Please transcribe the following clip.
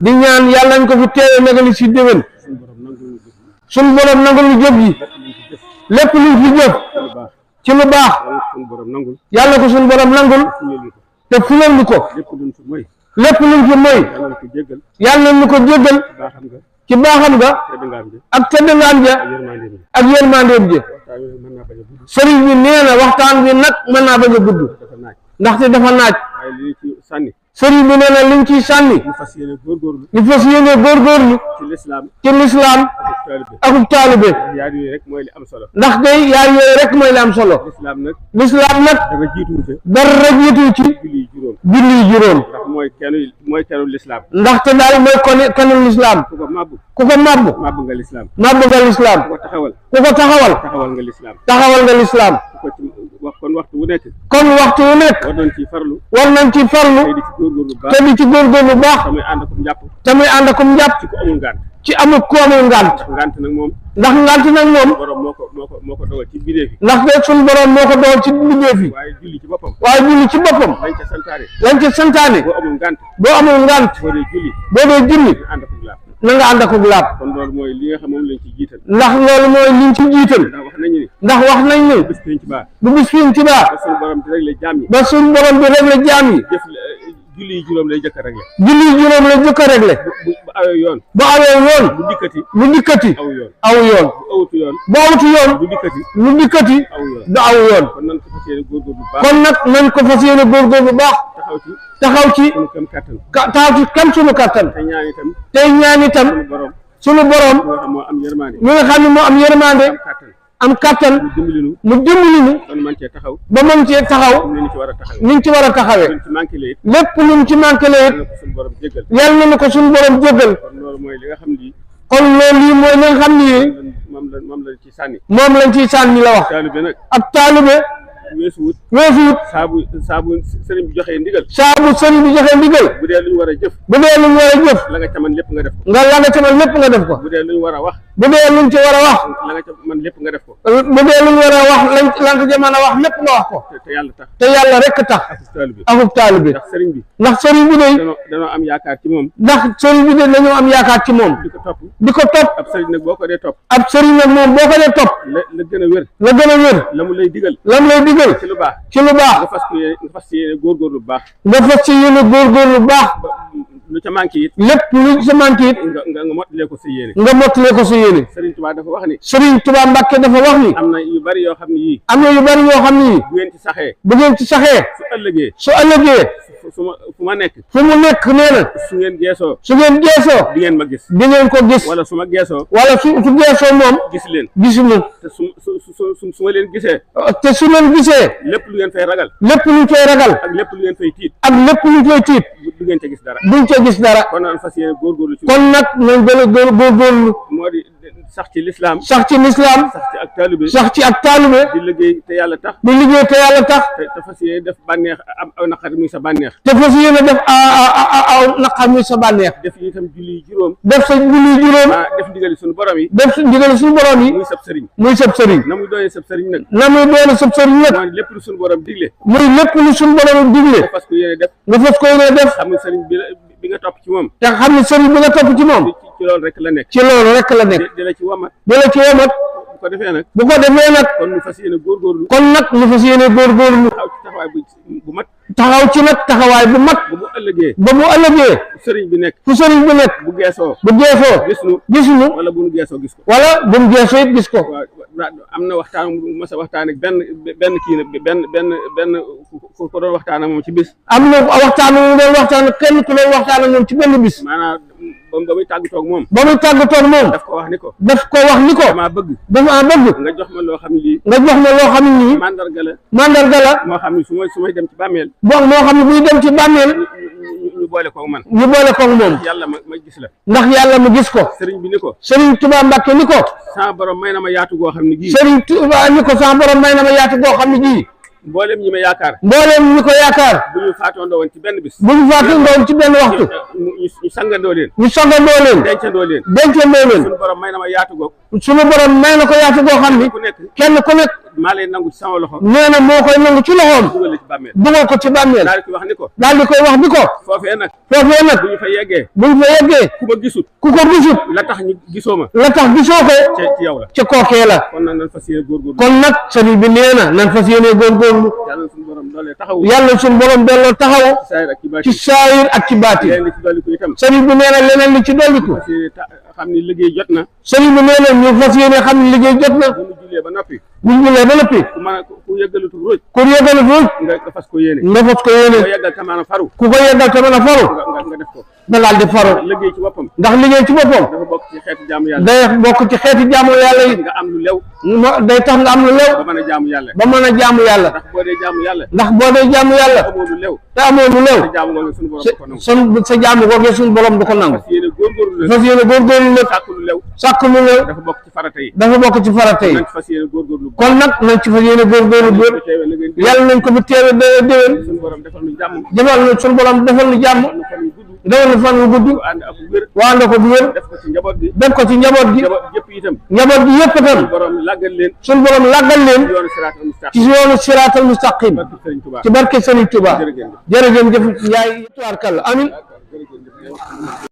di ñaan yàlla nañ ko fi teewe nagali si déwén suñu borom nangul ñu jëf ji lépp luñ fi jëf ci lu baax yàlla ko suñu borom nangul te fulal ñu ko lépp luñ fi moy yàlla nañ ñu ko jéggal ci baaxam nga ak tedd ngaam ja ak yërmandeem ja sëriñ bi nee na waxtaan bi nag mën naa bañ a gudd ndaxte dafa naaj sëriñ bi nee na liñ ciy sànni ñu fas yéene góorgóorlu ci lislaam akub taalibe ndax day yaar yooyu rek mooy li am solo lislaam nag dara jiitu ci julli juróom ndaxte daal mooy kenu lislaam ku ko màbb nga lislaam ku ko taxawal nga lislaam kon waxtu wu nekk war nañ ci farlu te di ci góorgóorlu bu baax te muy ànd akum njàpp ci amul ku amul ngant ndax ngant nag moom ndax de suñu borom moo ko dogal ci bindéef yi waaye julli ci boppam lañ ca santaane boo amul ngant boo dee julli na nga ànd akub laab kon loolu mooy li nga xam moom lañ ci jiital ndax loolu mooy liñ ci jiital ndax wax nañ ni bu bis fiñ ci baa ba suñu borom bi réglé jaam yi julli yi juróom lay jëkk a réglé bu awee yoon bu dikkati aw yoon bu awutu yoon bu dikkati du aw yoon kon nag nañ ko fas yéene góorgóor bu baax taxaw ci kam sunu kattan tey ñaan itam sunu borom mi nga xam ne moo am yërmande am kattan mu dimbali ñu ba mën cee taxaw niñ ci war a taxawee lépp luñ ci manqué la it yàlla na ko suñu borom jéggal kon loolu lii mooy li nga xam ni moom lañ ciy sànni la wax ab taalibe weesuwut saabu sëriñ bi joxee ndigal bu dee lu ñu war a jëf la nga ca man lépp nga def ko la nga ca man lépp nga def ko bu dee lu ñu war a wax bu dee luñ ci war a wax la nga ca man lépp nga def ko bu dee luñ war a wax la nga ca mën a wax lépp nga wax ko te yàlla rek tax akub taalibe ndax sëriñ bi day dañoo am yaakaar ci moom dañoo am yaakaar ci moom di ko topp ab sëriñ nag boo ko dee topp moom boo ko dee topp la gën a wér la mu lay digal ci lu baax nga fas yéene góorgóorlu bu baax bu baax lu ca manqué it lépp lu ca manqué it nga mottalee ko sa yéene Sëriñ Tuubaa dafa wax ni Mbàkke dafa wax ni am na yu bari yoo xam ne yii bu ngeen ci saxee su ëllëgee fu ma nekk fu mu nekk nee na su ngeen geesoo di ngeen ma gis di ngeen ko gis wala su ma geesoo su geesoo moom gisu leen te su ma leen gisee te su leen gisee lépp lu ngeen fay ragal ak lépp lu ngeen fay tiit du ngeen ca gis dara duñ ca gis dara kon nag fas yéene góorgóorlu ci kon nag nañ gën a góorgóorlu moo di sax ci lislaam sax ci ak taalibe di liggéey te yàlla tax te fas yéene def bànneex aw naqar muy sa bànneex te fas yéene def aw naqar muy sa bànneex def itam julli juróom def ndigali suñu borom yi muy sab sëriñ na muy doone sab sëriñ nag mooy lépp lu suñu borom digle nga fas ko yéene def xam ne sëriñ bi nga topp ci moom ci loolu rek la nekk di la ci wamat bu ko defee nag kon ñu fas yéene góorgóorlu taxaw ci nag taxawaay bu mat ba mu ëllëgee fu sëriñ bi nekk bu geesoo gis nu wala bu nu geesoo gis ko it gis ko am na waxtaan masa waxtaan ak benn kii nag benn ku doon waxtaan ak moom ci bis am na waxtaan mu doon waxtaan kenn ku doon waxtaan ak moom ci benn bis maanaam ba muy tàggatoog moom daf ko wax ni ko damaa bëgg nga jox ma loo xam ne lii mandarga la moo xam ne su may dem ci bàmmeel moo xam ne buy dem ci bàmmeel ñu boole koog man moom yàlla ma gis la ndax yàlla ma gis ko sëriñ bi ni ko Sëriñ Tuubaa Mbàkke ni ko sama borom may na ma yaatu goo xam ne gii mboolem ñi ma yaakaar ko yaakaar bu ñu faatoondoo woon ci benn bis ci benn waxtu ñu sangandoo leen dencandoo leen suñu borom may na ma yaatu goo suñu borom may na ko yaatu goo xam ni kenn ku nekk maa lay nangu ci sama loxo nee na moo koy nangu ci loxoom dugal ci bàmmeel dugal ko ci bàmmeel daal di ko wax ni ko daal di koy wax ni ko foofee nag nag bu ñu fa yeggee buñ fa yeggee ku ma gisut ku ko gisut la tax ñu gisoo ma la tax gisoo ko ci yow la ca kookee la kon nag nan fas yéene góorgóorlu kon nag sëriñ bi nee na nan fas yéene góorgóorlu yàlla suñu borom doole taxaw yàlla suñu borom delloo taxaw saayir ak ci baati ci saayir ak ci baati leen li ci dolli ko itam sëriñ bi nee na leneen li ci dolliku fas yéene xam ni liggéey jot na sëriñ bi nee na ñu fas yéene xam ne liggéey jot na bu ñu jullee ba noppi bu ñu jullee ba noppi ku mën a ku yëggalutu róoj ku yeggal foofu nga fas ko yéene nga fas ko yéene ko yeggal tamaana faru ku ko yeggal te mën a faru nga def ko nga daal di faru liggéey ci boppam ndax liggéey ci boppam dafa bokk ci xeetu jaamu yàlla day bokk ci xeeti jaamu yàlla yi nga am lu lew day tax nga am lu lew ba mën a jaamu yàlla ba mën a jaamu yàlla ndax boo dee jaamu yàlla ndax boo dee jaamu yàlla amoo lu lew te amoo lu lew te jaamu googu suñu borom du ko nangu sa jaamu googee suñu borom du ko nangu fas yéene góorgóorlu la fas yéene góorgóorlu nag sàkku lu lew sàkk lu lew dafa bokk ci farata yi dafa bokk ci farata yi nañ ci fas yéene góorgóorlu kon nag nañ ci fas yéene góorgóorlu góor teewee na ngeen yàlla nañ ko fi teewe déwén suñu borom defal nu jàmm defal na suñu borom defal nu jàmm nu fan yu gudd defal nu fan wu gudd bu ànd ak wér waanda ko bu wér def ko ci njaboot bi def ko ci njaboot gi njaboot yëpp itam njaboot gi yëpp itam borom làggal leen suñu borom làggal leen ci yoonu siraatal mustaqim ci yoonu siraatal mustaqim barke Sëriñ Tuubaa ci barke Sëriñ Tuubaa jërëjëf jërëjëf Njaay tubaarkalla amin jërëjëf